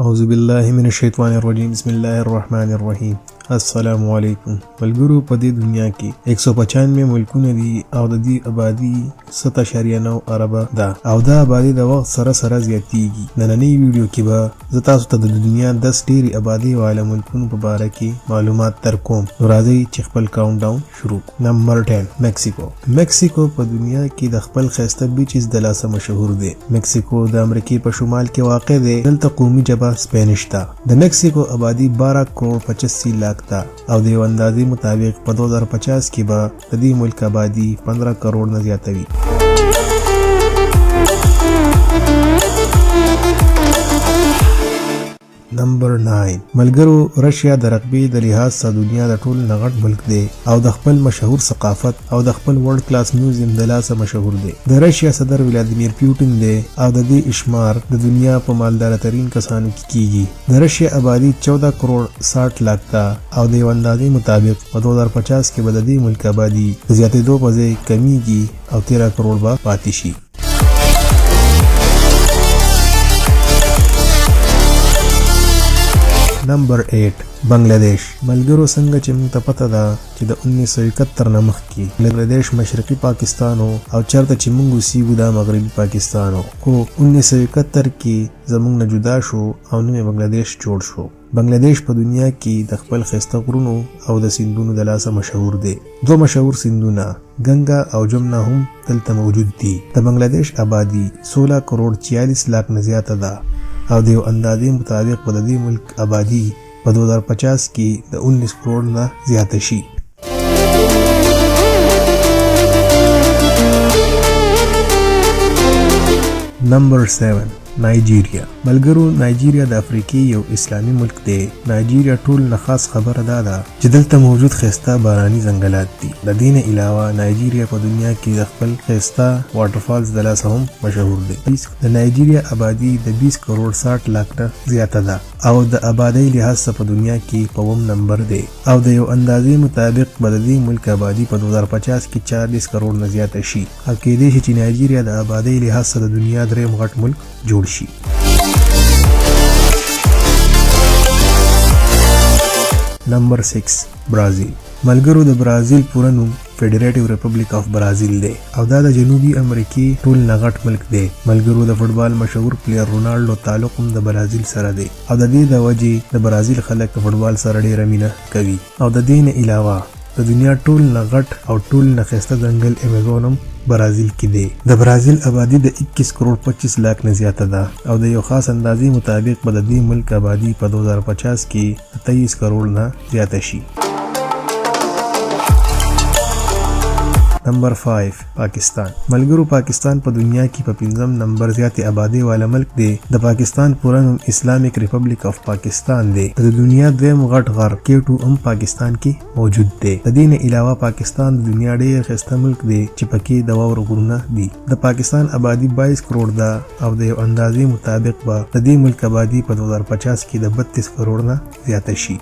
اعوذ بالله من الشیطان الرجیم، بسم الله الرحمن الرحیم. السلام علیکم ملګرو. په دې دنیا کې 195 ملکونه دي او د دې آبادي 7.9 اربه ده او دا آبادي د وخت سره سره زیاتیږي. نننۍ ویډیو کې به زه تاسو ته د دنیا 10 ډېرې آبادۍ والا ملکونو په باره کې معلومات درکوم. نو راځئ چې خپل کاونټ ډاون شروع کړو. نمبر 10، مکسیکو. مکسیکو په دنیا کې د خپل ښایسته بیچز د لاسه مشهور دی. مکسیکو د امریکې په شمال کې واقع دی. دلته قومي ژبه سپینش ده. د مکسیکو آبادي 12 کروړ 85 لاک ده او د یو اندازې مطابق په 2050 کې به د دې ملک آبادي 15 کروړ نه زیاته وي. نمبر 9 ملګرو، رشیا د رقبې د لحاظ سره دنیا د ټولو نه غټ ملک دی او د خپل مشهور ثقافت او د خپل ورلډ کلاس میوزیم د لاسه مشهور دی. د رشیا صدر ولادیمیر پیوټن دی او د دې اشمار د دنیا په مالداره ترین کسانو کې کیږي. د رشیا آبادي 14 کروړ 60 لاک ده او د یو اندازې مطابق په 2050 کې به د دې ملک آبادي د زیاتېدو په ځای کمیږي او 13 کروړ به پاتې شي. نمبر 8، بنگلاديش. ملګرو، څنګه چې موږ ته پته ده چې د 1971 نه مخکې بنگلاديش مشرقي پاکستان او چرته چې موږ اوسیږو دا مغربي پاکستان، خو 1971 کې زموږ نه جدا شو او نوم یې بنگلاديش جوړ شو. بنگلاديش په دنیا کې د خپل ښایسته غرونو او د سیندونو د لاسه مشهور دی. دوه مشهور سیندونه ګنګا او جمنا هم دلته موجود دي. د بنگلاديش آبادي 16 کروړ 46 لاک نه زیاته ده او د یو اندازې مطابق به د دې ملک آبادي په 2050 کې د 19 کروړ نه زیاته شي. نمبر 7، نایجیریا. ملګرو، نایجیریا د افریقې یو اسلامي ملک دی. نایجیریا ټول نه خاص خبره دا ده چې دلته موجود ښایسته باراني ځنګلات دي. د دې نه علاوه نایجیریا په دنیا کې د خپل ښایسته واټرفالز د لاسه هم مشهور دی. د نایجیریا آبادي د 20 کروړ 60 لاک نه زیاته ده او د آبادۍ لحاظ سره په دنیا کې په اووم نمبر دی او د یو اندازې مطابق به د دې ملک آبادي په 2050 کې 40 کروړ نه زیاته شي او کیدای شي چې نایجیریا د آبادۍ لحاظ سره د دنیا دریم غټ ملک جوړ شي. نمبر 6، برازیل. ملګرو، د برازیل پوره نوم فیډریټیو ریپبلک آف برازیل دی او دا د جنوبي امریکې ټول نه غټ ملک دی. ملګرو، د فوټبال مشهور پلیر رونالډو تعلق هم د برازیل سره دی او د دې د وجې د برازیل خلک د فوټبال سره ډیره مینه کوي او د دې نه علاوه د دنیا ټول نه غټ او ټول نه ښایسته ځنګل امیزون هم برازیل کې دی. د برازیل آبادي د 21 کروړ 25 لاک نه زیاته ده او د یو خاص اندازې مطابق به د دې ملک آبادي په 2050 کې د 23 کروړ نه زیاته شي. نمبر 5، پاکستان. ملګرو، پاکستان په دنیا کې په پنځم نمبر زیاتې آبادۍ والا ملک دی. د پاکستان پوره نوم اسلامیک ریپبلک آف پاکستان دی. د دنیا دویم غټ غر کې2 هم پاکستان کې موجود دی. د دې نه علاوه پاکستان د دنیا ډیر ښایسته ملک دی چې پکې د واورو غرونه دي. د پاکستان آبادي 22 کروړ ده او د یو اندازې مطابق به د دې ملک آبادي په 2050 کې د 32 کروړ نه زیاته شي.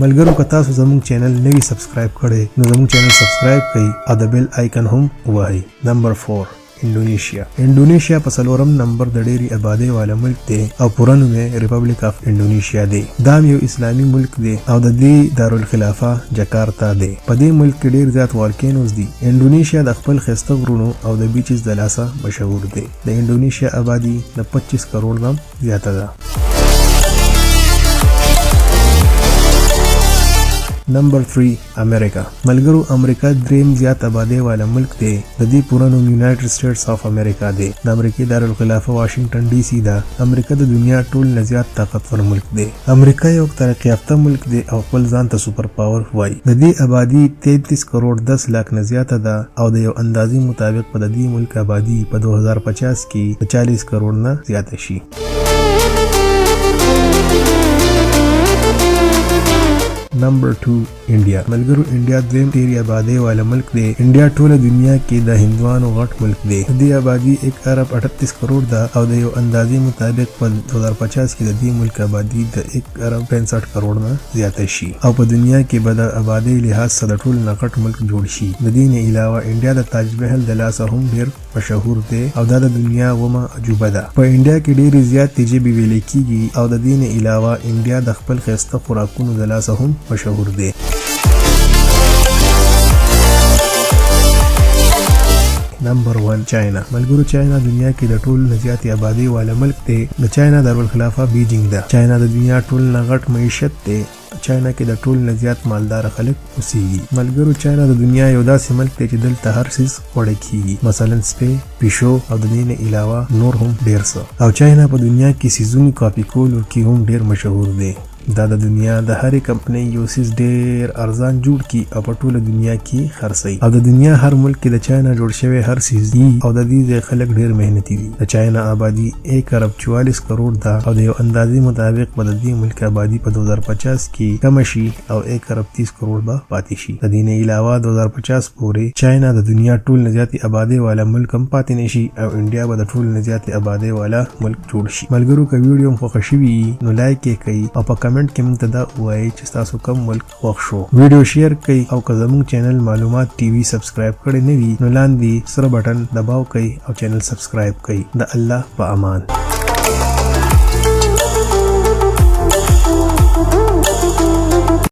ملګرو، که تاسو زموږ چینل نه وي سبسکرایب کړی نو زموږ چینل سبسکرایب کړئ او د بیل آیکن هم ووهئ. نمبر 4، انډونیشیا. انډونیشیا په څلورم نمبر د ډېرې آبادۍ والا ملک دی او پوره نوم یې ریپبلک آف انډونیشیا دی. دا هم یو اسلامي ملک دی او د دې دارالخلافه جکارتا دی. په دې ملک کې ډېر زیات والکینوز دي. انډونیشیا د خپل ښایسته غرونو او د بیچز د لاسه مشهور دی. د انډونیشیا آبادي د 25 کروړ نه زیاته ده. نمبر 3، امریکا. ملګرو، امریکا دریم زیات آبادۍ والا ملک دی. د دې پوره نوم یونایټډ سټیټس آف امریکا دی. د امریکې دارالخلافه واشنګټن ډي سي ده. امریکا د دنیا ټول نه زیات طاقتور ملک دی. امریکا یو ترقي یافته ملک دی او خپل ځان ته سپر پاور وایي. د دې آبادي 33 کروړ 10 لاک نه زیاته ده او د یو اندازې مطابق به د دې ملک آبادي په 2050 کې د 40 کروړ نه زیاته شي. نمبر 2 انډیا. ملګرو، انډیا دویم ډېرې آبادۍ والا ملک دی. انډیا ټوله دنیا کې د هندوانو غټ ملک دی. د دې آبادي 1 ارب 38 کروړ ده او د یو اندازې مطابق په 2050 کې د دې ملک آبادي د 1 ارب 65 کروړ نه زیاته شي او په دنیا کې به د آبادۍ لحاظ سره د ټولو نه غټ ملک جوړ شي. د دې نه علاوه انډیا د تاج محل د لاسه هم ډېر مشهور دی او دا د دنیا اومه عجوبه ده. په انډیا کې ډېرې زیاتې ژبې ویلې کیږي او د دې نه علاوه انډیا د خپل ښایسته خوراکونو د لاسه هم مشهور دی. نمبر 1 چاینا. ملګرو، چاینا دنیا کې د ټولو نه زیاتې آبادۍ والا ملک دی. د چاینا دارالخلافه بیجینګ ده. چاینا د دنیا ټولو نه غټ معیشت دی. چاینا کې د ټولو نه زیات مالدار خلک اوسیږي. ملګرو، چاینا د دنیا یو داسې ملک دی چې دلته هر څیز خوړل کیږي، مثلا سپی، پیشو او د دې نه علاوه نور هم ډیر څه. او چاینا په دنیا کې څیزونو کاپي کولو کې هم ډیر مشهور دی. دا د دنیا د هرې کمپنۍ یو څیز ډیر ارزان جوړ کړي او په ټوله دنیا کې خرڅوي او د دنیا هر ملک کې د چاینا جوړ شوی هر څیز دي او د دې ځای خلک ډیر محنتي دي. د چاینا آبادي 1 ارب 44 کروړ ده او د یو اندازې مطابق به د دې ملک آبادي په 2050 کې کمه شي او 1 ارب 30 کروړ به پاتې شي. د دې نه علاوه 2050 پورې چاینا د دنیا ټول نه زیاتې آبادۍ والا ملک هم پاتې نه شي او انډیا به د ټول نه زیاتې آبادۍ والا ملک جوړ شي. ملګرو، که ویډیو مو خوښه شوي وي نو لایک یې کړئ او په کمنټ کې موږ ته دا ووایئ چې ستاسو کوم ملک خوښ شو. ویډیو شیر کړئ او که زموږ چینل معلومات ټي وي سبسکرایب کړی نه وي نو لاندې سره بټن دباو کړئ او چینل سبسکرایب کړئ. د الله په امان.